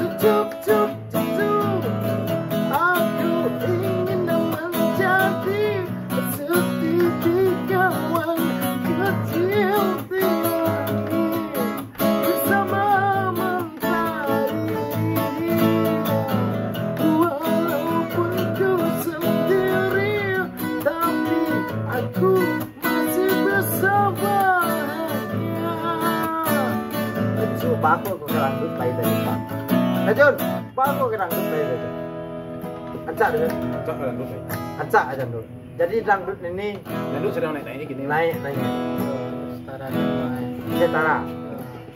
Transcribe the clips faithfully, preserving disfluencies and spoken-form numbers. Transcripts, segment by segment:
Cucuk, cuk, cucuk. Aku ingin menjadi seperti kawan kecil di langit bersama mentari. Walaupun ku sendiri, tapi aku masih bisa bahagia. Aduh, bagus kau dangdut baik tadi, Pak. Eh, Jun, bagus kau dangdut baik tadi. Acak dulu. Acak dangdut baik. Acak aja dulu. Jadi dangdut ini Dangdut sedang naik-naik gini. Naik, naik. Setara.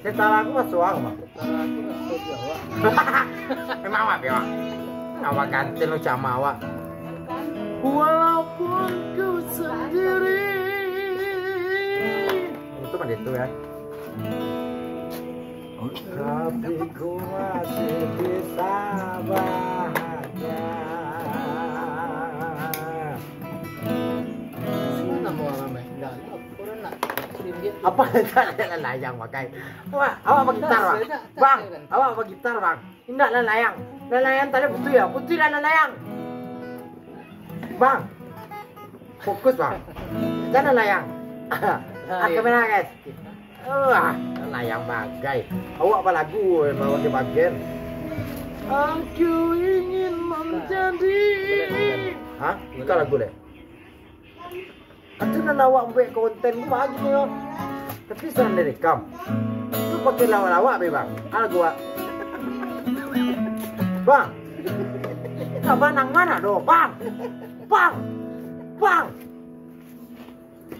Setara aku masuk awak, Pak. Emang awak, Pak? Awak ganteng lo sama awak. Walaupun ku sendiri. Itu mah itu ya. Tapi ku masih bisa bahagia. Mana mau ramai? Apa tak ada layang pakai? Awak, awak bagitar, bang. Bang, awak bagitar, bang. Indak lah layang. Lah layang tadi putus ya, putus lah layang. Bang, fokus, bang. Jangan layang. Ah, kamera, guys. Wah, layang bagai. Awak balagu, eh, bagai-bagai. Aku ingin menjadi. Hah? Bukan lagu deh. Atu nan awak buek konten tu bagus yo. Tapi sandiri kam. Tu pakai lawak-lawak be, bang. Alah gua. Bang. Nak banang mana doh, bang? Bang. Bang.